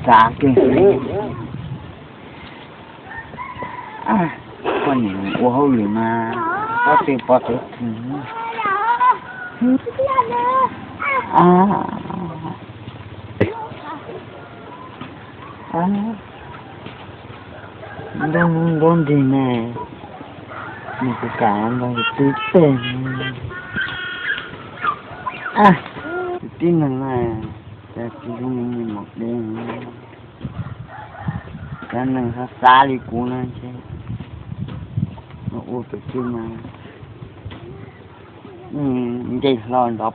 Xav kiag, poj niam ua hauj lwm mas pob tw pov tw twg. Nrog nrog nrig ne, nws kuv kam nrog twb teg. Kwv tij neeg na, cas tsis zoo li niag maum dev, cas neeg xav xav li kuv na, ces ua pem twg mas nce hlo nrov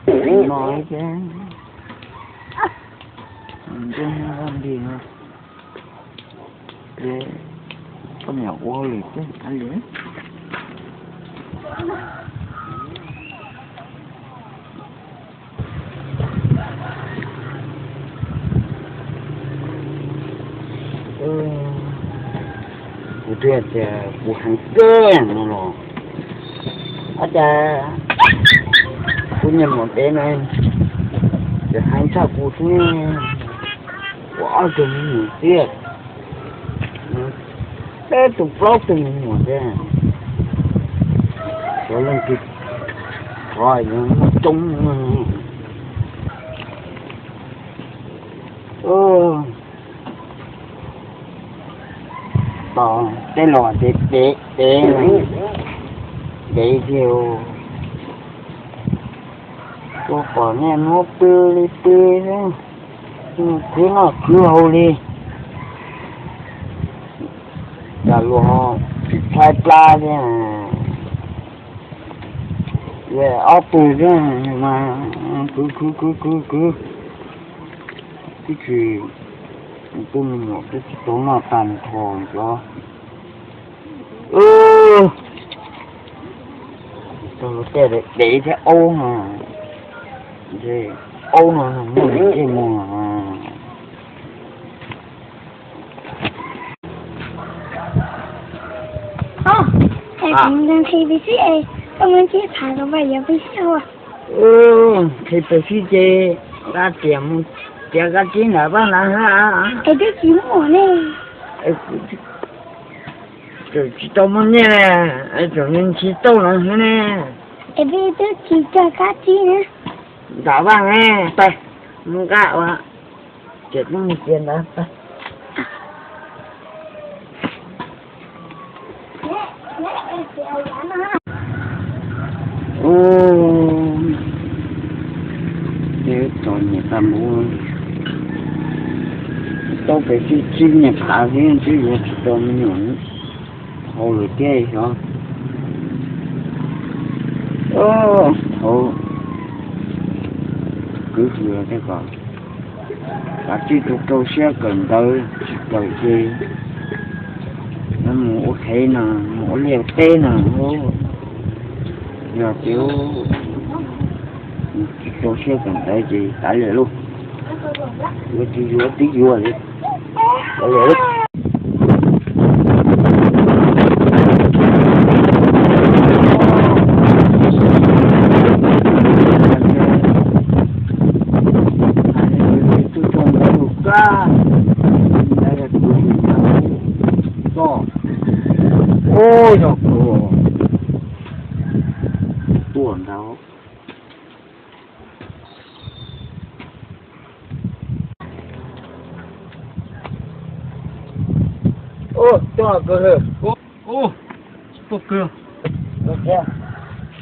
pag no thiab. Nrog nrog nrig no, ces poj niam ua hauj lwm thiab li. Kuv twb tias kuv heev kawg no los, ua cas kuv niag maum dev no tseem heev tshaj kuv xwb, ua ob tug me nyuam thiab, peb tug plaub tug me nyuam thiab, xyov leej twg thov yuav muaj coob. Tos tej laus tias dev, dev, dev tiag, ua pom nej muab pw li pw, khwv noj khwv haus li, cas luag tsis tshaib plab thiab. Ob tug thiab mas khwv khwv khwv khwv khwv, twb tsis, kuv tus me nyuam twb tsis tau noj tag nrho cov. Tau luag tej dev thiab aub no, aub no muaj ntsej muag. Nqhis pem xwb es koj muab ntsib phav los vas yuav pem xwb. Nqhis pem xwb ces nqa riam mus tiav kab tsib nram vaj nram hav. Es twb tsis muaj ne. Tseem tsis tau muaj nyiaj, tseem tsis tau lawm ne. Es peb twb tsis cog kab tsib na. Nram vaj ne, pab mus nqa ua, ces peb mus tiav ntawd. Ub, ces txom nyem tag npaum, tau pem xwb tsib niag phav xwb twb yuav tsis tau me nyuam hauv lawm thiab xyov. Thaum kwv hwm tias kom kav tsij tus rau siab kawm ntawv, tsis kawm ces yuav mus ua qhev no, mus ua liaj ua teb no. Yog tias tsis rau siab kawm ntawv ces kav liam lauj, yuav tsis yuav twb yuav li, kav liam lauj. Ub, yog kuv tuaj ntag. Ub, tuaj kawg, tuaj kawg.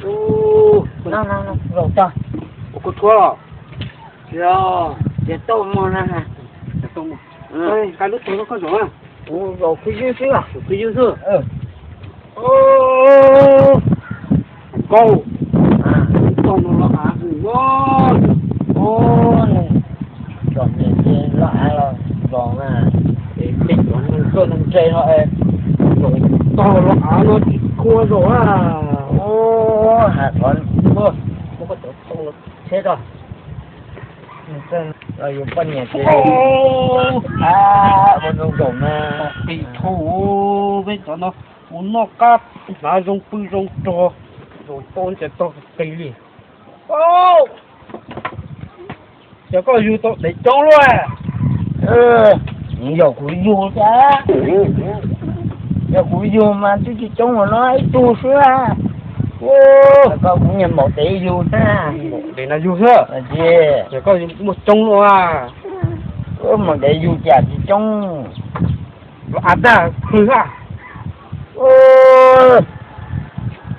Ub, no no no, zaum tag. Ua kuv thuab los? Yog, ces tau muag na. Tau muag. Nqa lub tog rau koj zaum na. Kuv zaum khwv ywg xwb. Khwv ywg xwb. Nkauj, tog no los av hwm os. Txom nyem ces los av los los na. Es peb cov neeg txawj neeg ntse no es zaum tog los av no tsis khuam zaum a. Ub, has qhov, muab koj cov tau los tsheb tso. Yus poj niam ces ua zoo zaum na. Qis thaum peb cov no ua noj qab hnav zoo pw zoo rog, zaum tau ntshe tog qis li. Ces koj yug tau dev coob luaj. Yog kuv yug thiab, yog kuv yug mas twb tsis coob ua no ib tug xwb. Koj kuv nyiam npaum dev yug na. Dev no yug xwb. Koj muaj coob luaj. Npaum dev yug cas tsis coob. Los av tag hwj haj.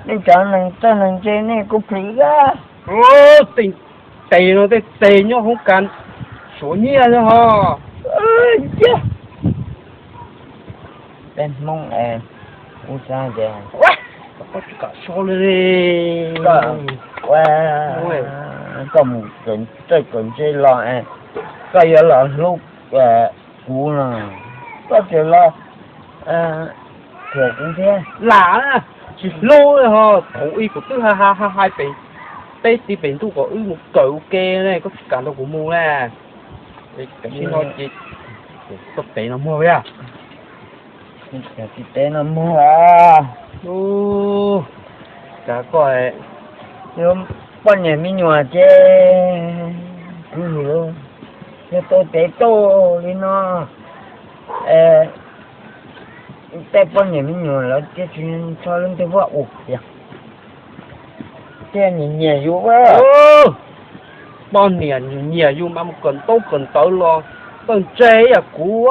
Nej cov neeg txawj neeg ntse nej kuj plhws thiab. Tej tes no tej tes nyob hoob kas suav nyiaj xwb ho. Peb Hmoob es, ub, xav tias koj tsis kam so li. Koj mus txawj kawm ntse los, koj yuav los hlub kuv no, koj tseem los thuam kuv thiab. Lam, tsis hlub ho, thaum ub kuv twb hais hais pem teb ti pem ntuj kom wb mus kawm ua ke ne, koj tsis kam nrog kuv mus na. Tam sim no ces koj pem no muag yam. Tsis pem no muag. Cas koj, poj niam me nyuam ces kwv yus, yog tau tev tau li no, tej poj niam me nyuam lawv thiaj tsis txhob leej twg vaj ua tiag. Thiaj nyiam nyiam yus. Poj niam nyiam yus mas mus kawm ntaub kawm ntawv los txawj ntse yam kuv,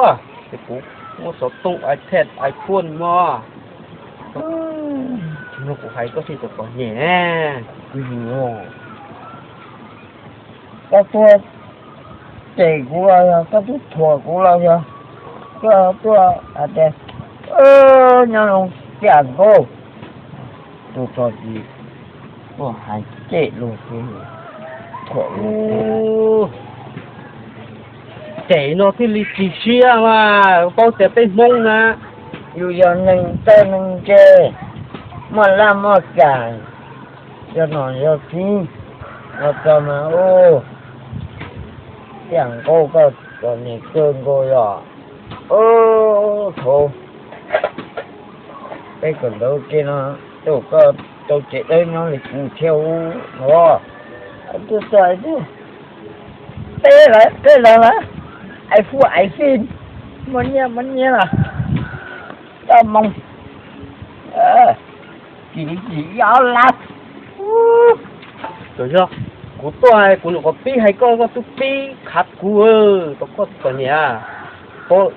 ces kuv muab xov tooj iPad iPhone mog. Tsis yog kuv hais koj thiaj tau txom nyem. Kwv yus, koj tuaj cem kuv los yog koj tuaj thuam kuv los yog koj tuaj hais tias nyob zoo tiag nkauj, tus txog tsis tuaj hais cem luag xwb, thuam luag xwb. Cem no thiaj li tsis siab mas, paub tias peb Hmoob na, yus yog neeg txawj neeg ntse, muaj laj muaj kam, yog nom yog tswv los txog mas, ub, tiag nkauj koj txom nyem kawg nkaus yom. Thaum peb kawm ntawv ua ke no, tej zaum koj tau tsev dawb nyob li kuv thiab ub no. Tuaj txog, peb lawv, peb lawv lawm, ai fuj ai fij, muaj nyiaj muaj nyiaj los, koj moo, kis li kis ib ob lab. Kuv tuaj kuv nyuam qhuav pib hais koj, koj twb pib khav kuv, tau koj txom nyem. Koj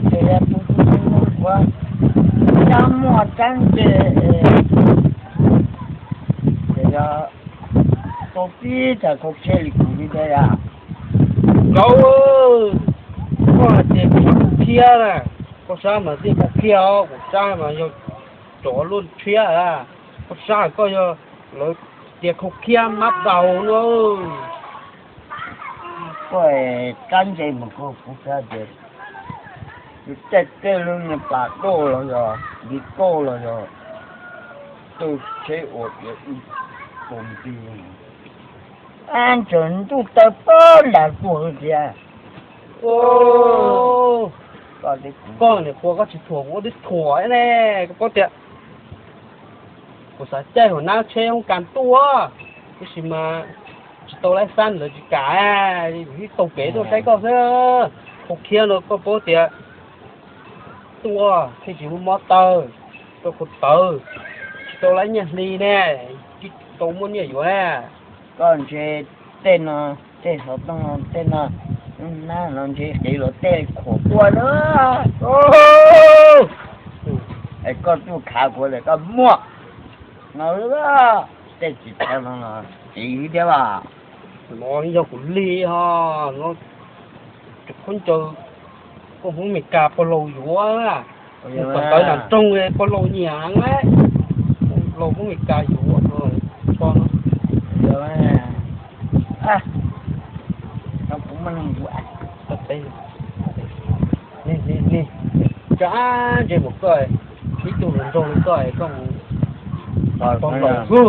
ces yog tus tus tus ua cov muaj txab ntse, ces yog tau pib tham khaus khiab li kuv li ntawd yom. Nkauj, koj hais tias kuv khaus khiab na, koj sab mas tias khaus khiab os, kuv sab mas yog cov luaj tshiab. Koj sab koj yog lawv tias khaus khiab mab daus no. Koj txab ntse mus koj kuv sab tias tej tej lub niag pas doj los yog ntiv kauj los yog tej tsheb uas tias ib tus nti, ab, tseem ntuj taw pob nram tuaj tias, koj niam qhuas koj tsis thuam kuv twb thuam ne, koj paub tias kuv xav caij hauv nab tsheb hoob kas tuaj, tab sis mas tsis tau laib xab lawv tsis kam, kuv thiaj taug kev tuaj saib koj xwb. Khaus khiab no koj paub tias tuaj thiaj tsis muaj mob tawg, tuaj khaus tawv, tsis tau laib nyiaj hli ne, tsis tau muaj nyiaj yuav ne. Koj ntshe tej no, tej xov tooj no, tej no, nab no ntshe qiv luag tej khuam tuaj na. Es koj tuaj khav kuv lawm koj muaj no, tej tsis tau no qiv thiab as. No yog kuv li ho, no khaub ncaws koj Hmoob Amelikas pog laus yuav, mus kom ntawv nram nroog pog laus nyiam heev, laus Hmoob Amelikas yuav no. Tsa ntse mus koj, ib tug hluas nraug li koj, koj mus pog laus xwb.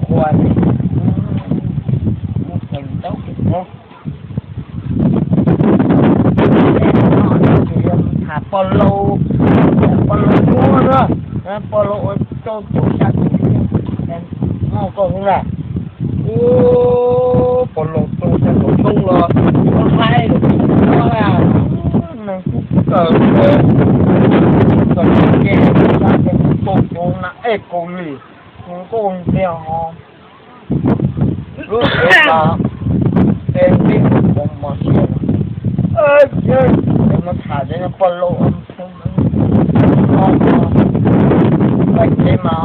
Ua, mus kawm ntaub kawm ntawv. Pog laus ua rau tub xya tus, muaj koj hnub na. Ub, pog laus rau xya tus xyoo los, ua haib los tsis muaj na. Neeg kub kawg, koj ces xya tus tau cov na ej kaus lim, tus nkauj ntiag ho. Lub tsev tas, es tib mus mos siab, es mus tham cov pog laus, pab tsev mas,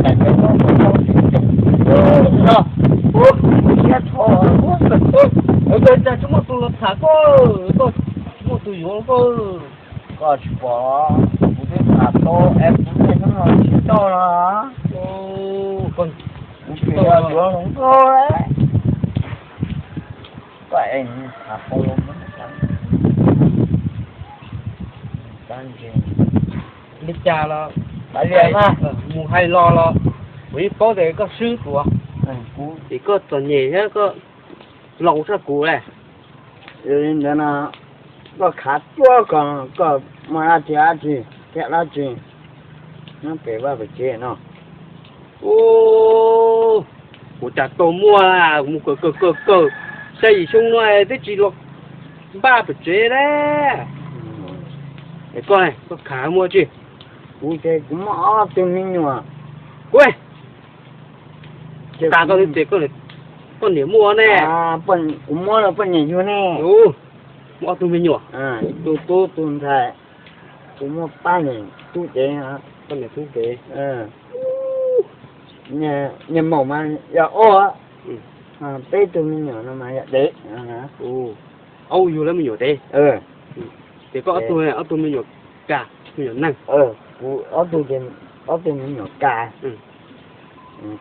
daim peb no, no, siab tho. Ua cas tsis muaj tus los tham koj, koj tsis muaj tus yuav koj. Koj tsis pom, kuv twb tham tau es kuv niaj hnub no tsis tau los. Kuv tsis yog yuav hluas nkauj, koj es tham pog laus, li cas los mus hais los los kuv yeej paub tias koj swb kuv, kuv, ces koj txom nyem thiab koj laus tshaj kuv lawm. Yog li ntawd no, koj khav tuab ko, koj muaj dab tsi dab tsi thiab dab tsi nyob pem vaj pem tsev no? Ub, kuv cas tau muaj, mus kawm kawm kawm kawm xya yim xyoo no twb tsis los npaj pem tsev na. Es koj, koj khav muaj tsi? Kuv ces kuv muaj ob tug me nyuam. Kuv, tas koj tias koj niam muaj ne. Kuv muab los poj niam yug ne. Muaj ob tug me nyuam, ib tug tub tus ntxhais. Kuv muaj pab niam tub cev, pab niam tub cev. Niag maum mas yog ob, peb tug me nyuam no mas yog dev. Aub, yug lawv me nyuam dev. Ces koj ob tug, ob tug me nyuam kas, me nyuam neeg? Kuv ob tug, ob tug me nyuam kas,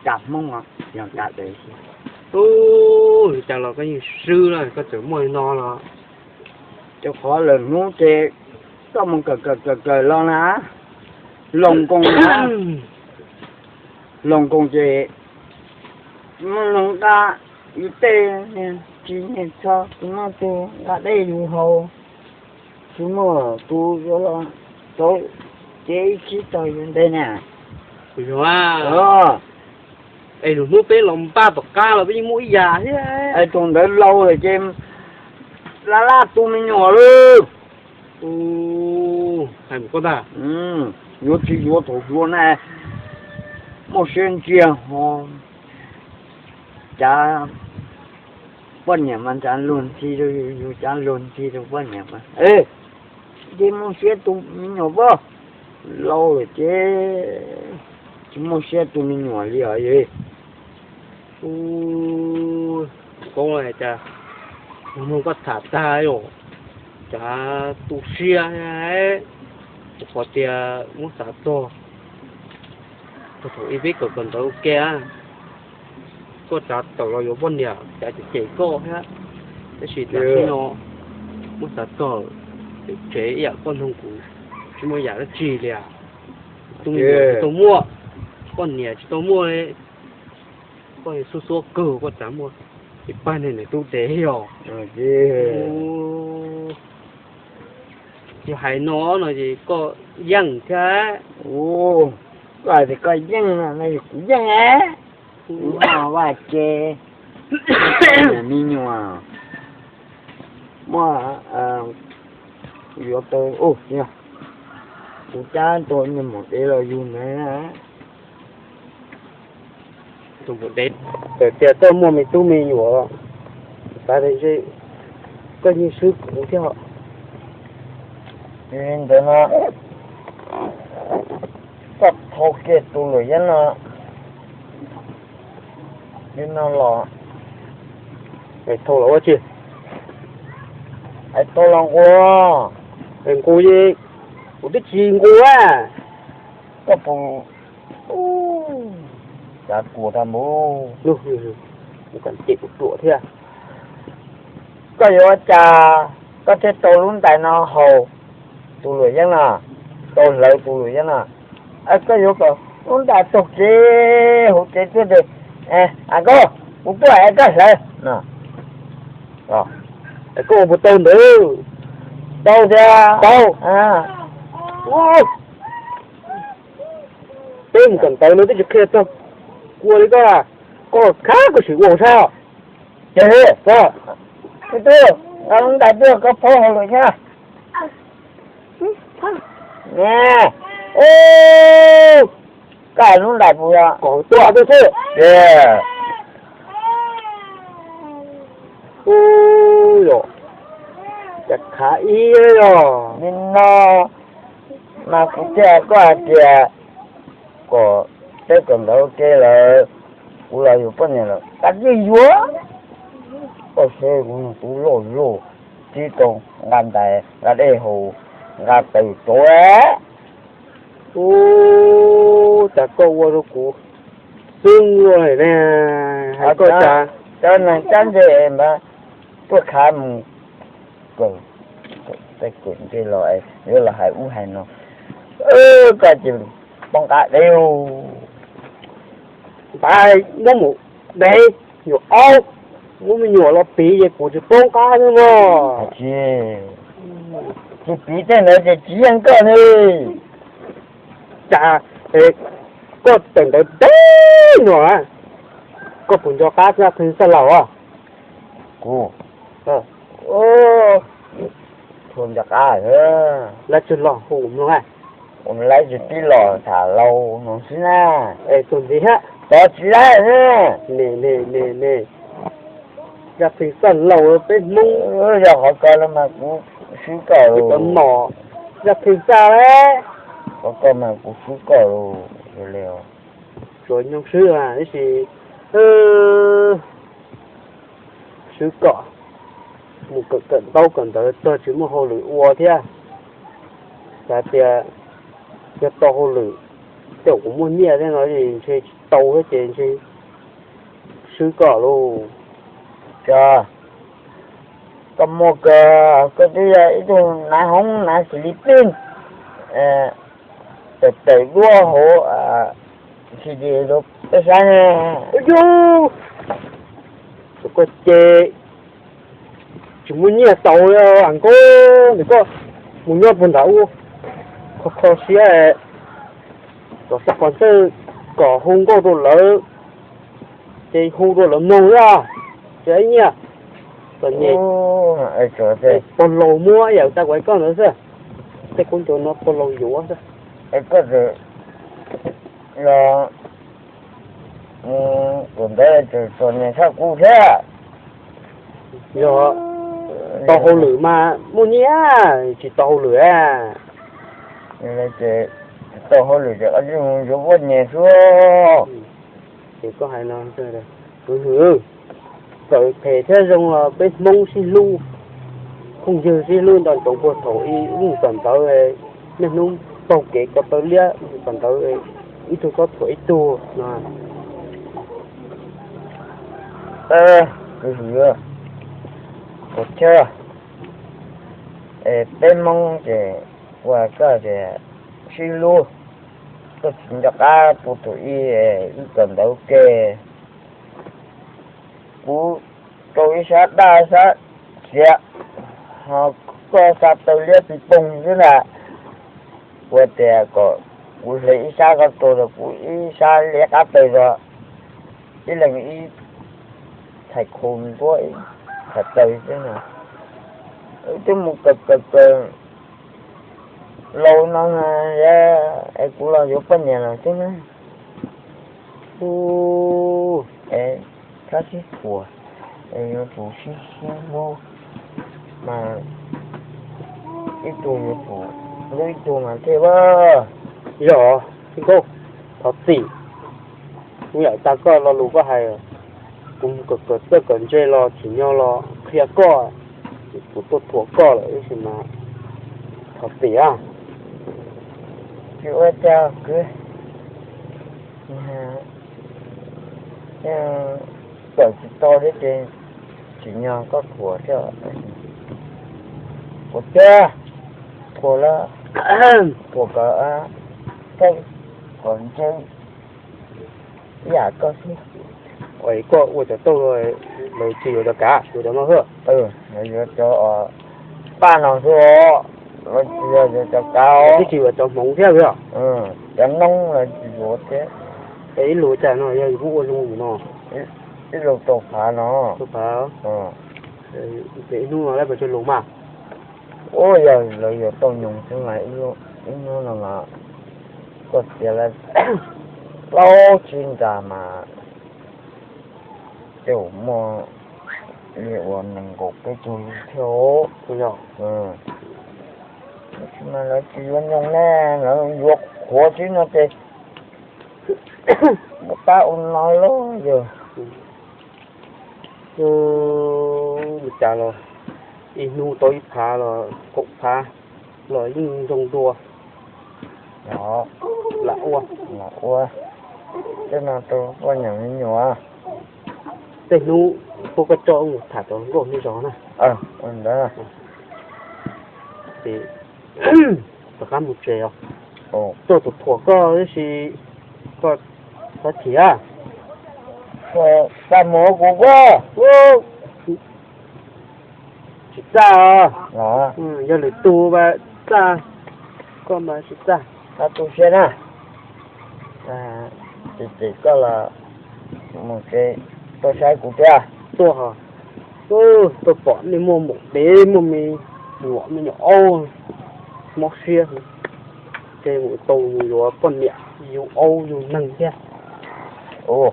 kas Hmoob, yog kas dev. Ub, li cas los koj yeej swb lawm, koj tseem muaj li no los. Rau qhov lawm hnub ces koj mus kawm kawm kawm kawm los na, loos koos na, loos koos ces muaj neeg nqa yus tej niag ris niag tsho, tsis muaj tus nqa dej yus haus, tsis muaj tus yuav los rauv cev ib khib tog yus nte na. Kuv yog a. Es lwm hnub peb los npaj tom qab los peb yeej muaj ib yam thiab. Es tus ntawd laus lawm ces laj laj tu me nyuam lawm. Hais mus koj ntag. Yuav tsis yuav thaum hluas na, muaj siab ntsia ho. Cav poj niam mas ncav luag ntxhi rau yus, yus cav luag ntxhi rau poj niam mas. Ces muaj siab tu me nyuam pob, laus lawm ces tsis muaj siab tu me nyuam li os. Ub, koob cas mloog koj tham tag os, cas tu siab. Kuv qhov tias muab xav txog, thaum ib peb kawm kawm ntawv ua ke, koj tsav tawm los yuav poj niam, cas cem cem koj thiab. Tab sis tam sim no muab xav txog, tsev ib yam koj nug kuv, tsis muaj yam dab tsi li. Tus me nyuam tsis tau muaj, poj niam tsis tau muaj li. Koj xub xuab kawg koj tsav muaj ib pab niag niam tub dev os. Yog hais no no ces koj yeej thiab. Koj hais tias koj yeej no, kuv yeej. Vaj tse, me nyuam, muaj, yuav tau, kuv cab tau niag maum dev los yug ntawd. Tus maum dev, txawm tias koj muaj me tub me nyuam, xav tias ntshe koj yeej swb kuv thiab. Ntawd no, koj thau kiag tus luam yeeb no, li no los, thau los ua tsi? Hais tau los nqus. Nqus, kuv twb tsis nqus a. Koj puas, cas kuas tag npaum, kuv kam cem kuv ruam thiab. Koj yuav ua cas koj thiaj tau lub ntais no haus tus luam yeeb no, tau hlawv tus luam yeeb no? Koj yuav kom lub ntais taug kev hauv tsev tuaj ces, a koj, kuv tuaj es koj hlawv no. Koj ua puas tau ntawd? Tau tiag, tau. Mus kawm ntawv no twb tsis qhia txog kuv ua li koj, koj khab koj sim ua saib. Ces, tus tub, nqa lub ntais tuaj koj phob hauv lawm thiab. Koj lub ntais puas yog? Kom tuaj xwb. Ub, yog cas khav ib yog li no mas kuv thiaj koj hais tias kom peb kawm ntawv ua ke lawm, kuv los yuav poj niam lawm, koj twb yuav. Koj saib kuv tus loj loj, tib tau nqa ntais nqa dej haus, nqa taws tsov. Ub, cas koj ua rau kuv xwb ua ne, hais koj cas. Cov neeg cab ncej mas tuaj khav mus kawm, kawm ncej los yuav los hais ub hais no, koj ces poob qab deb. Npaj muab mus dev, nyuam aub, muab me nyuam los piv ces kuv tsis poob qab xwb mog. Tsis piv tej ntawd ces tsis yeej koj li. Cas koj tawm ntawd teb no, koj puas nco qab Zaj Pheej Xaj Laus? Kuv, tsis nco qab. Lawv tsis los hu mloog, lawv tsis pib los tham laus no xwb na. Es tus ntxiv hab, tov tsis laib ne. Zaj Pheej Xaj Laus peb Hmoob. Yog qhov ko los mas kuv swb koj lawm. Zaj Pheej Xaj, qhov ko mas kuv swb koj lawm. Tsuas nyoog swb tab sis swb kom mus kawm ntaub kawm ntawv txog tsis muaj hauj lwm ua thiab. Xav tias yog tau hauj lwm, tej zaum kuv muaj nyiaj thiab no ntshe tsis tau thiab ces ntshe swb koj lauj. Koj muaj kawg, koj twb yog ib tug nav hoob nav xis li pij, tawm tawm duab hauv, tsis dim rau peb saib ne. Yus, koj ces tsis muaj nyiaj tau, a nkauj, ntawm koj mus nyob puag nram ub, kho kho siab, kom xav qhov ntxawg kom hu nkauj rau lawv, ces hu rau lawv mloog xwb, tsis ib nyiaj. Txom nyem, pog laus muab ib yam tag kuv koj ntawd xwb, tej kub ncaus no pog laus yuav xwb. Koj tseem los mus kawm ntawv tseem txom nyem tshaj kuv thiab. Yog tau hauj lwm mas muaj nyiaj, tsis tau hauj lwm, tsis tau hauj lwm ces yuav poj niam xwb. Ces koj hais no, kwv hwm, txawm phem thiab zoo los peb Hmoob sib hlub, phooj ywg sib hlub nco ntsoov puag thaum ub mus kawm ntawv, niaj hnub taug kev ko taw liab mus kawm ntawv, ib tug txhob thuam ib tug no. Kwv hwm, kuv thiab, peb Hmoob ces ua koj tias sib hlub, koj tsis nco qab puag thaum ub wb kawm ntawv ua ke, kuv rau ib sab daj sab tsiav, ho koj xa taw liab pis poog xwb ntag. Ua tias kom kuv hle ib sab koj rau los kuv ib sab liab qab taw los, ib leeg ib txhais khau ntuab ib txhais taw xwb no. Wb twb mus kawm kawm kawm laus no es kuv los yuav poj niam lawm xwb na. Ub, es txhob sib thuam, es yuav tsum sib sib hlub mas ib tug yuav tsum hlub ib tug mas thiaj. Yog, txiv Nkauj, thov txim, kuv yam tas koj lo lus koj hais, kuv mus kawm kawm txawj kawm ntse los tsim nyog los qhia koj, kuv tuaj thuam koj lawm tab sis mas thov txim. Tsis ua cas kwv, kawm tsis tau thiab ces tsim nyog koj thuam thiab. Ua cas thuam los thuam kom, kom ntse ib yam koj xwb. Koj ua cov tauj lawv tsis yuav cov kav, yuav cov no xwb. Yuav cov paj no xwb os. Los tsis yog cov kav, twb tsis yog cov hmoov thiab os. Cov noob los tsis yuav thiab. Es ib lus cas no yog yus muab ua zoo li no? Ib lus rau phav no. Rau phav. Ces ib hnub no lawv puas tsis los mas? Ua yog lawv yuav tau nyoos xwb mas ib hnub no mas koj txiav lawv plaub tsib nra mas tej zaum muaj li uas nees nkaum peb caug lub thiab. Tab sis mas lawv tsis yuav nyoos ne, lawv yuav qhuav xwb no ces muab pab ua no los yog li cas los ib hnub tau ib phav los kaum phav los yeej zoo dua. Lam ua, lam ua tej no rau poj niam me nyuam. Tej hnub puab koj coj mus tham cov nkauj hnub zog na. Ntawd ces rov qab mus tsev os. Tuaj tus thuam koj tab sis koj txhob chim. Txaj muag kuv koj. Tsis txaj os. Yog lwm tus mas txaj, koj mas tsis txaj. Koj tu siab na. Ces ces koj los mus tsev, tuaj saib kuv thiab. Tuaj, tuaj pom nej muaj maum dev muaj me nyuam, me nyuam aub, mob siab. Ces mus tau mus yuav poj niam yug aub yug neeg thiab. Koj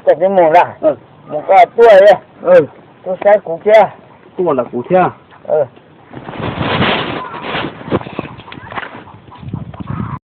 twb mus lawm, mus koj tuaj, tuaj saib kuv thiab. Tuaj ntawm kuv thiab.